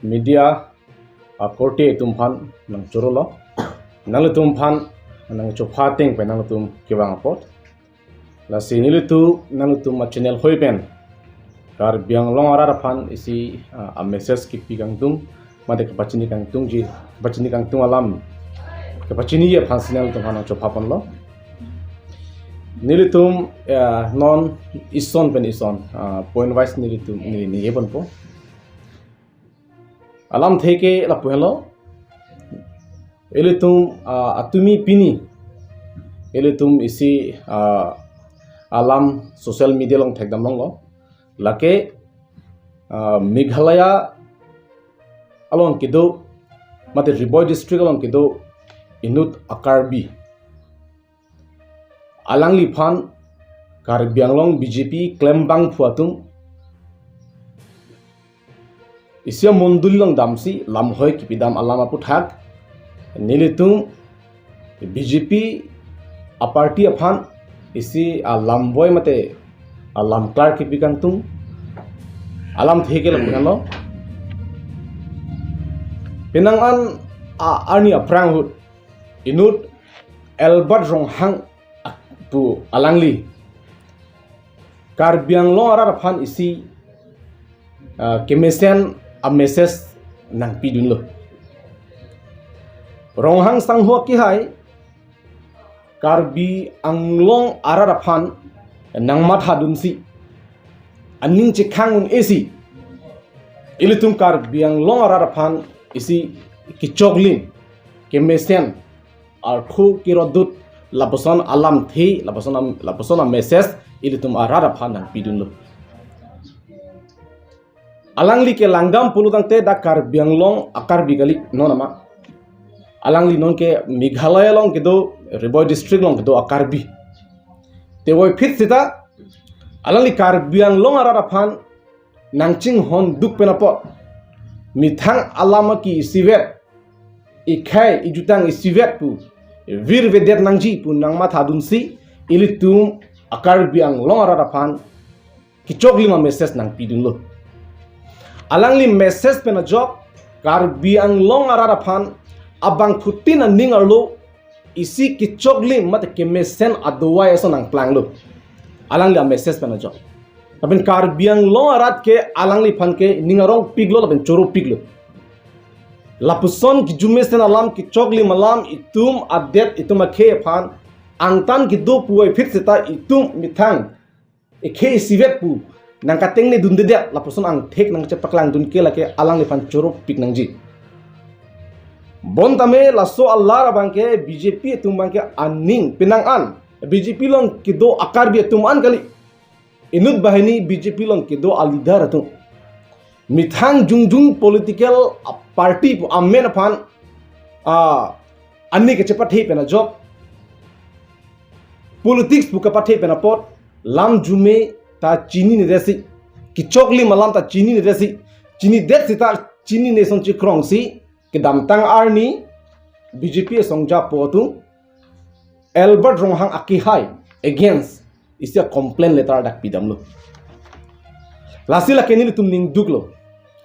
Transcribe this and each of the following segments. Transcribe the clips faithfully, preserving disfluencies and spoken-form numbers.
Media akorte atum aphan nangchorolo. Nanglitum aphan nangchopha ateng pen nanglitum kevang apot. Lasi nelitum nanglitum a-channel hoi pen Karbi Anglong arat aphan isi, ah, a-message kipi kangtung, mate kepachini kangtungji, kepachini kangtung alam, kepachiniji aphan si nanglitum aphan nangchopha ponlo. Nelitum, ah, non ison pen ison, ah, point wise nelitum neli ningje ponpo. Alamthe ke lapu henlo. Ilitum, ah, atumi pini ilitum isi, ah, alam social media along thekdam longlo. Lake, ah, Meghalaya along kedo, mate Ri Bhoi district along kedo inut a-Karbi, alangliphan Karbi Anglong B J P klembangphu atum isi amondoli along damsi lamhoi kipidam alam aputhak nelitum B J P a-party aphan isi alam boi mate alam klar kipi kangtung. Alamthe ke lapu henlo. Penang an a-, arni aphrang ahut inut Albert Ronghang pu alangli Karbi Anglong arat aphan isi, ah, kemesen a-message nangpidunlo. Ronghang sangho akehai Karbi Anglong arat aphan nangmathadunsi, aning chekhang un-esi, ilitum Karbi Anglong arat aphan isi kechoklim, kemesen, arthu kerodut, lapuson alamthe, lapuson am-, lapuson a-message ilitum arat aphan nangpidunlo. Alangli ke langdam pulo tangte dak Karbi Anglong a-Karbi kali, non nama. Alangli non ke Meghalaya along kedo, Ri Bhoi district along kedo a-Karbi. Tevoiphit seta alangli Karbi Anglong arat aphan nangchinghonduk pen apot, methang alam aki isivet, ikhai ijutang isivet pu virvedet nangji pu nangmathadunsi, ilitum a-Karbi Anglong arat aphan kechoklim a-message nangpidunlo. Alangli message pen ajok Karbi Anglong arat aphan abangphutin aning arlo isi kechoklim mate kemesen adovai ason nangplanglo. Alangli a-message pen ajok. Lapen Karbi Anglong arat ke alangliphan ke ning arongpiklo lapen choropiklo. Lapuson kejumesen alam, kechoklim alam, itum adet, itum akhei aphan angtan kedo puvoiphit seta itum methang ikhei isivet pu nangkatengnedundedet, lapuson angthek nangchepaklangdun ke lake alangliphan choropik nangji. Bonta me laso alar abang ke B J P atum abang ke aning penang an, B J P along kedo a-Karbi atum an kali, inut banghini B J P along kedo a-leader atum methang jongjong political party pu amen aphan, ah, ani kachepathe pen ajok, politics pu kapathe pen apot lam arjume ta chininedetsi, kechoklim alam ta chininedetsi, chinidet seta chinine ason chekrongsi kedamtang arni B J P asong japo atum Albert Ronghang akehai against isi a-complaint letter dak pidamlo. Lasi lake nelitum ningduklo.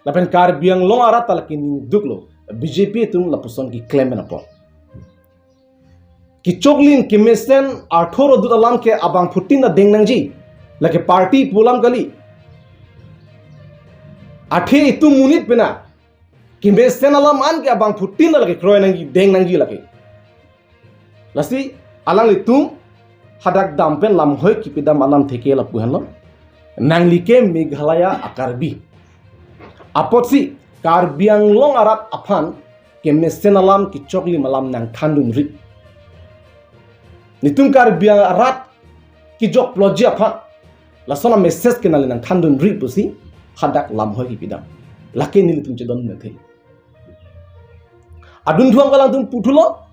Lapen Karbi Anglong arat ta lake ningduklo. B J P atum lapuson keklem pen apot. Kechoklim kemesen arthu rodut alam ke abangphutin ta deng nangji. Lake party pu alam kali. Athe itum monit pena kemesen alam an ke abangphutin ta lake kroi nangji, deng nangji lake. Lasi alanglitum hadak dam pen lamhoi kipidam alamthe ke lapu henlo. Nangli ke Meghalaya a-Karbi. Apotsi Karbi Anglong arat aphan kemesen alam, kechoklim alam nangthandunri. Netum Karbi arat kejok ploji aphan lason a-message ke nangli nangthandunri pusi hadak lamhoi kipidam. Lake nelitum chedon methe. Adun thuam kalang atum puthulo,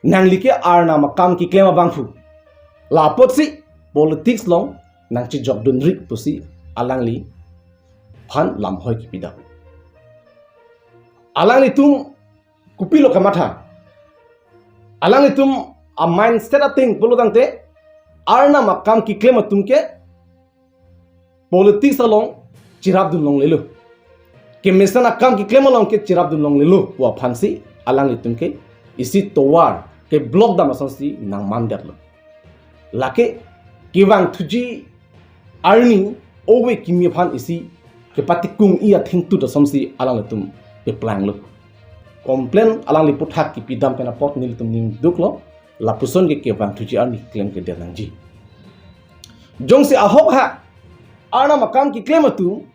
nangli ke Arnam akam keklem abangphu. Lapotsi politics along nangchejokdunri pusi alangliphan lamhoi kipidam. Alanglitum kopilo kamatha? Alanglitum a-mindset ateng pulo tangte Arnam akam keklem atum ke politics along cherapdun longlelo. kemesen akam keklem along ke cherapdun longlelo pu aphansi alanglitum ke isi tovar ke block dam asonsi nangmandetlo. Lake kevangthuji arni ove kimi aphan isi kepatikung-i athengtut asonsi alanglitum peplanglo. Complain alangli aputhak kipidam pen apot nelitum ningduklo, lapuson ke kevangthuji arni klemkledet nangji. Jongsi ahok ha Arnam akam keklem atum,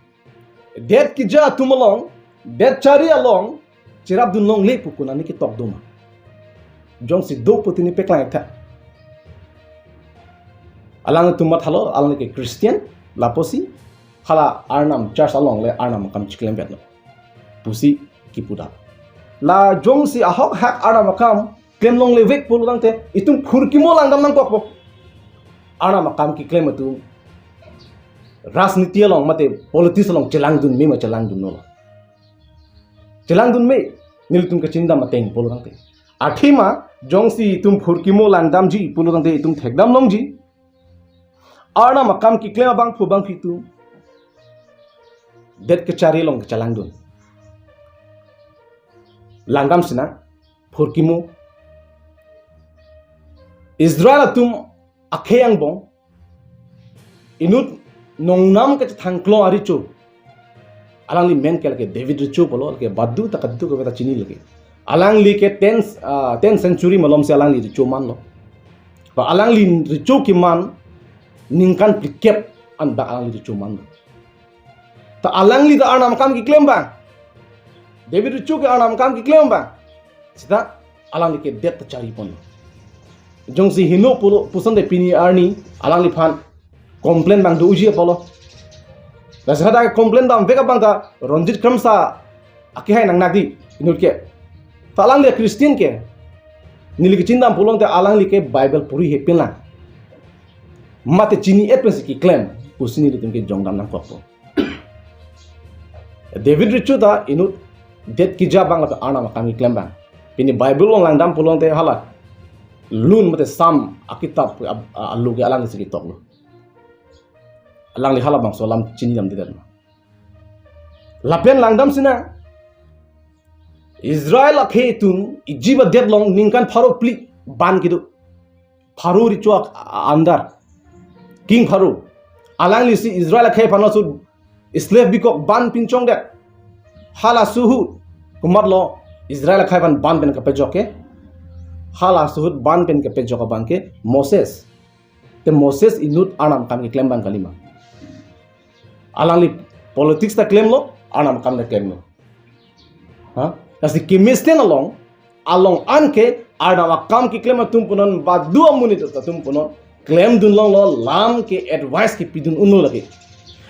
det keja atum along, det chari along cherapdun longle pu konat ni ketok doma? Jongsi do pu tini peklang tha. Alangtum mathalo, alang ke Christian, lapusi hala Arnam church along le Arnam akam chiklemvetlo pusi kipu dam. La jongsi ahok hak Arnam akam klem longlevek pulo tangte itum phurkimo langdam nangkokpo. Arnam akam keklem atum rajniti along mate politics along chelangdun me ma chelangdunlo? Chelangdun me, nelitum kachinidam ateng pulo tangte. Athema jongsi itum phurkimo langdamji pulo tangte itum thekdam longji, Arnam akam keklem abangphu abangphi atum det kechari along kechelangdun. Langdam sina, phurkimo. Israel atum akhei angbong inut nongnam kachethangklong arecho. Alangli men ke lake David recho pulo, lake badu ta kadu kave ta chini lake. Alangli ke ten, ah, ten century malomsi alangli recho manlo. Ba alangli recho keman ningkan phlikep an ba alangli recho manlo. Ta alangli ta Arnam akam keklem abang. David recho ke Arnam akam keklem abang. Seta alangli ke det ta chari ponlo. Jongsi heno pulo puson te pini arni alangliphan complain abang do-uji apotlo. Lasi hadak complain damvek abang ta Ranjit Kramsa akehai nangnak di inut ke. Ta alangli Christian ke, neli kachinidam pulo tangte alangli ke Bible puri hepin lang mate chini-et pensi keklem pusi nelitum ke jongdam nangkokpo. David recho ta inut det keja abang lapen Arnam akam keklem abang. Pini Bible along langdam pulo tangte hala Lun mate Psalm akitap a-, a-, alo ke alanglisi ketoklo. Alangli halabangso alam chinidamdedet ma? Lapen langdam sina, Israel akhei atum Egypt adet along ningkan pharo phli ban kedo. Pharo recho ak-, a-, under King Pharo. Alanglisi Israel akhei aphan laso slave bikok ban pinchongdet. Halaso ahut komatlo Israel akhei aphan ban pen kapejok ke? Halaso ahut ban pen kapejok abang ke Moses. Te Moses inut Arnam akam keklem abang kalima? Alangli politics ta klemlo, Arnam akam ta klemlo. Ha? Lasi kemesen along, along an ke Arnam akam keklem atum punon, badu amonit atum punon klemdun longlo, lam ke advice kepidun unlo lake.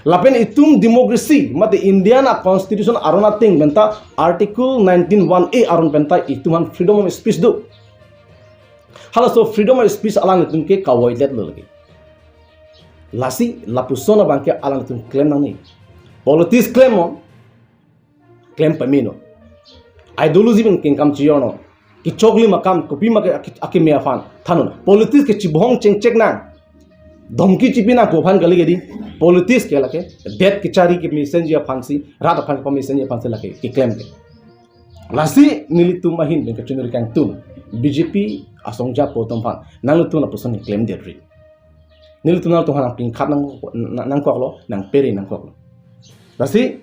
Lapen itum democracy mate Indian a-constitution aron ateng penta Article nineteen one A aron penta itum aphan freedom of speech do. Halaso freedom of speech alanglitum ke kavoidetlo lake. Lasi lapuson abang ke alanglitum klem nangne. Politics klemnon, klem pameno. Ideology pen kengkam chijornon. Kechoklim akam kopima ke aki-, akeme aphan thannon. Politics ke chibohong chengchek nang, dhomki chipi nang pu aphan kali ke di. Politics ke lake det kechari kemesenji aphansi, rat aphan kepamesenji aphansi lake keklem ke. Lasi nelitum ahin pen kachiniri kangtung, B J P asong japo atum aphan nanglitum lapuson keklemdetri. Nelitum nanglitum aphan nangpingkhat nang, nang, nangkoklo, nangpere nangkoklo. Lasi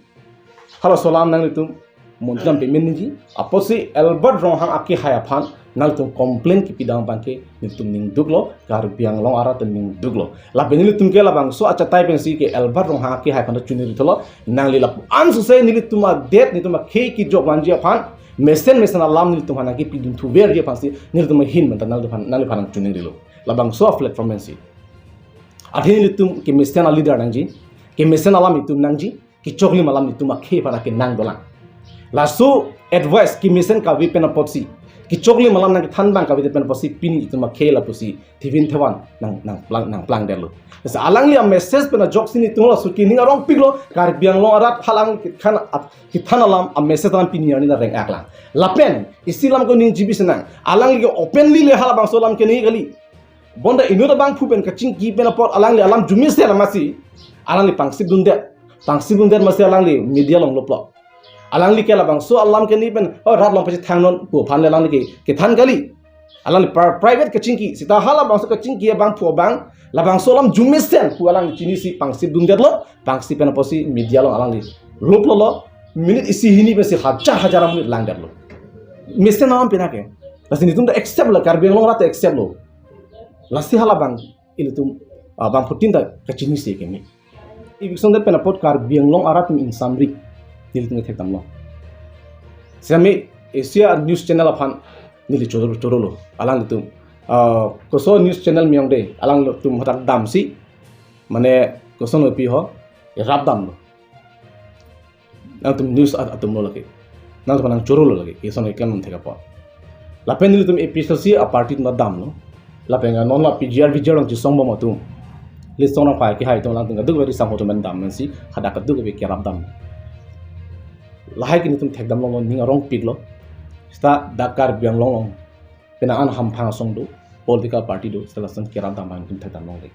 halaso alam nanglitum montam payment niji, apotsi Albert Ronghang akehai aphan nanglitum complain kepidam abang ke nelitum ningduklo, Karbi Anglong arat ningduklo. Lapen nelitum ke labangso achatai pensi ke Albert Ronghang akehai aphan ta chiniri thulo, nangli lapu-an suse nelitum adet, nelitum akhei kejok vanji aphan mesen mesen alam nelitum aphan nangkepidun thuverji aphansi nelitum ahin penta nangliphan, nangliphan nangchiningrilo. Labangso a-platform pensi. Athe nelitum kemesen a-leader nangji, kemesen alam itum nangji, kechoklim alam itum akhei aphan akenang dolang. Laso advice kemesen kave pen apotsi, kechoklim alam nangkethan abang kave pen apotsi pini itum akhei lapusi thivin thevan nang, nangplang, nangplangdetlo. Lasi alangli a-message pen ajoksi nelitum laso kining arongpiklo, Karbi Anglong arat halangli kethan at-, kethan alam a-message an pini arni ta reng-aklang. Lapen isi alam ko ningjebi senang, alangli ke openly le halabangso alam keningje kali. Bonta inut abangphu pen kachingki pen apot alangli alam arjumese alam masi alangli pangsipdundet. Pangsipdundet masi alangli media along loplok. Alangli ke labangso alam ke ni pen, oh, rat along pachethangnon pu aphan le alangli ke kethan kali. Alangli pri-, private kachingki, seta halabangso kachingki abangphu abang, labangso alam arjume mesen pu alangli chinisi pangsit dundetlo, pangsit pen apotsi media along alangli lop lolo, minute isi hini pensi hajar hajar amonit langdetlo. Mesen alam pina ke. Lasi nelitum ta accept lo, Karbi Anglong arat ta accept lo. Lasi halabang ilitum, ah, bangphutin ta kachinisi keme. Eviction det pen apot Karbi Anglong arat atum ingsamri, nelitum kethekdamlo. Sitame Asia News Channel aphan neli choro, chorolo. Alanglitum, ah, koso news channel miyong de, alanglitum hadak damsi, mane koson opi ho, rap damlo. Nangtum news at-, atumlo lake. Nangtum nangchorolo lake. Eson eklem nang thek apot. Lapen nelitum A P H L C a party atum damlo. Lapen non la P G R, V G R along chesong bom atum, list song nangpai kehai atum, alangtum kadokave risang atum pen dam pensi hadak kadokave kerap dam. Lahai ke nelitum thekdamlo, ning arongpiklo. Seta dak Karbi Anglong along penang an hamphang asong do, political party do, seta lason kerap dam abang nelitum thekdam longle.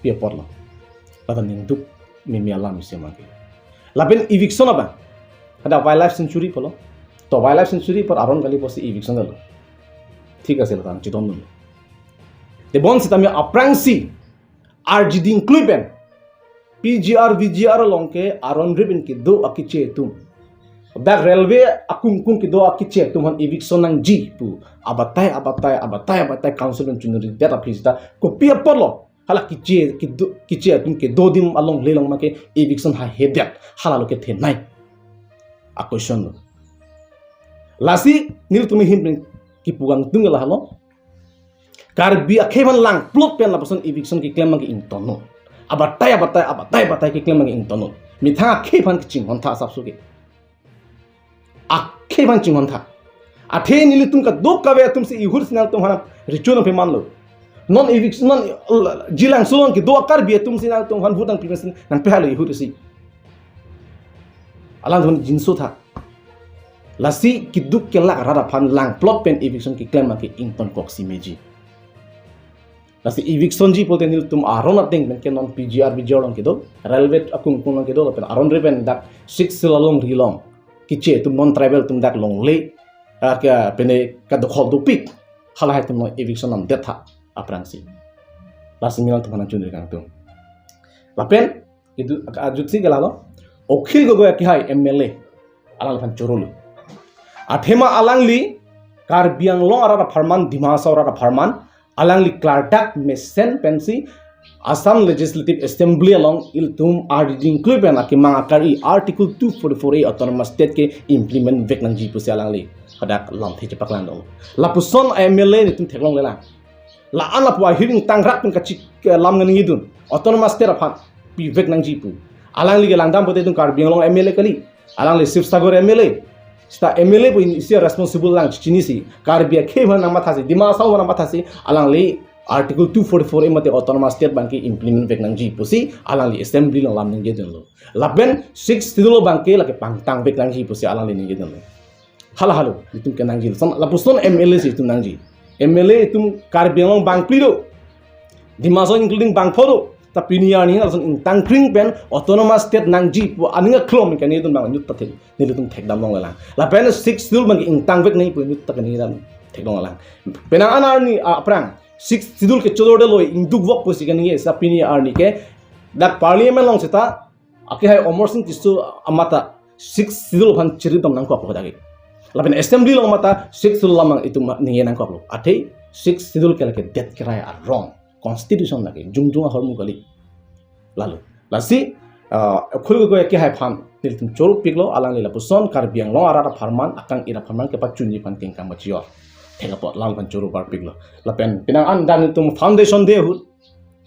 Pi apotlo? Lata ningduk meme alam isi abang ke. Lapen eviction abang, hadak wildlife sanctuary pulo. To wildlife sanctuary apor aron kali apotsi eviction lo. Thik ase, lata nangchedondun. Tebon sitame aphrangsi R G D include pen P G R, V G R along ke aron ripen kedo akeche atum, dak railway akungkung kedo akeche atum aphan eviction nangji pu abatai abatai abatai abatai council pen chunuridet aphi seta kopi apotlo hala keche kedo, keche atum kedo adim alongle along abang ke eviction hahedet, halalo kethenei a question lo. Lasi nelitum ahin pen kipu kangtung lahelo. Karbi akhei aphan langplot pen lapuson eviction keklem abang ke ingtonnon. Abatai abatai abatai abatai keklem abang ke ingtonnon. Methang akhei aphan kachinghon tha asapso ke. Akhei aphan chinghon tha. Athe nelitum kadokave atumsi ihur sinang atum aphan recho nangpemanlo. Non eviction, non, uh, Jilangso along kedo a-Karbi atum sinang atum aphan vote nangpi pensi nangpehalo ihur si. Alangtum jinso tha. Lasi keduk kelak arat aphan langplot pen eviction keklem abang ke ington koksi meji. Lasi eviction ji pulote nelitum aron ateng pen ke non P G R, V G R along kedo, railway akungkung along kedo, lapen aron ripen dak Sixth Schedule alongri along keche atum, non tribal atum dak longle, ah, ke pene kadokhol dopik, halahai atum along eviction namdet tha aphrangsi. Lasi nelitum aphan nangchunri kangtung. Lapen itum ajutsi ke lalo, Akhil Gogoi akehai M L A, alangliphan chorolo. Athema alangli Karbi Anglong arat apharman, Dima Hasao arat apharman, alangli klardak mesen pensi Assam Legislative Assembly along ilitum R G D include pen akemang akari Article two forty-four A Autonomous State ke implement vek nangji pusi alangli hadak lamthe chepaklangdun. Lapuson M L A nelitum theklonglelang. La-an lapu ahiring tangrak pen kachik, eh, lam nganingjedun. Autonomous State aphan pivek nangji pu. Alangli ke langdam pulote itum Karbi Anglong M L A kali. Alangli Sivasagar M L A. Seta M L A pu isi responsible lang chinisi. Karbi akhei aphan nangmathasi, Dima Hasao aphan nangmathasi, alangli Article two forty-four A mate Autonomous State abang ke implement vek nangji pusi alangli assembly along lam ningjedunlo. Lapen Sixth Schedule abang ke lake pangtang vek nangji pusi alangli ningjedunlo. Hala halo, itum kenangji. Lason, lapuson M L A si itum nangji. M L A itum Karbi Anglong bangphli do. Dima Hasao including bangpho do. Ta pini arni lason ingtangkring pen Autonomous State nangji pu aning aklong ke nelitum abang inut ta thek, nelitum thekdam longlelang. Lapen Sixth Schedule abang ingtang vek nangji pu inut ta ke nelitum theklonglelang. Penang an arni, ah, aphrang Sixth Schedule ke chodor detlo, ingduk vok pusi ke nangji, seta pini arni ke dak Parliament along seta akehai Amarsing Tisso amat ta Sixth Schedule aphan chiridam nangkoklo hadak ke. Lapen assembly along amat ta Sixth Schedule alam itum ningje nangkoklo. Athe Sixth Schedule ke lake det kerai arong, constitution lake, jongjong ahormu kali. Lalo, lasi, ah, Akhil Gogoi akehai aphan nelitum choropiklo, alangli lapuson Karbi Anglong arat apharman, akang-ir apharman kepachunji aphan kengkam kachior. Thek apot alangphan choro parpiklo. Lapen penang an dak nelitum foundation day ahut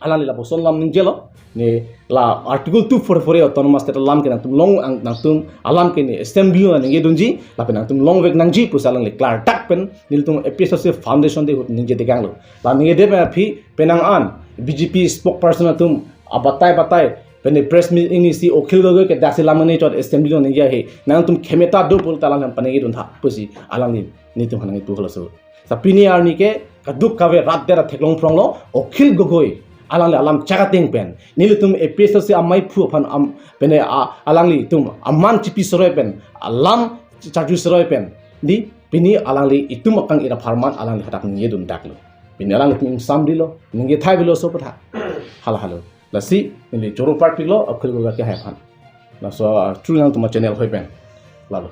alangli lapuson lam ningjelo. Ne la Article two forty-four A Autonomous State alam ke nangtum long ang, nangtum alam ke ne assembly along ningjedunji, lapen nangtum longvek nangji pusi alangli klardak pen nelitum A P H L C foundation day ahut ningje tekanglo. La ningjedet pen aphi penang an B J P spokesperson atum abatai batai pen press meet ingsi Akhil Gogoi ke daksi lam ne chot assembly along ningje he. Nangtum khemeta do pulote alang nang paningjedun tha pusi alangli nelitum aphan nangkipu halaso. Seta pini arni ke kadokave rat det atheklong phronglo, Akhil Gogoi alangli alam chak ateng pen, nelitum A P H L C amaiphu aphan am, pine a, alanglitum aman chipi seroi pen, alam charju seroi pen, di pini alanglitum akang ira pharman alangli hadak ningje dun daklo. Pini alanglitum ingsamdilo, ningje thai bilo so patha. Hala halo. Lasi neli choro parpiklo, akhul goga ke hai aphan. Laso, ah, true nangtum a-channel hoi pen. Lalo.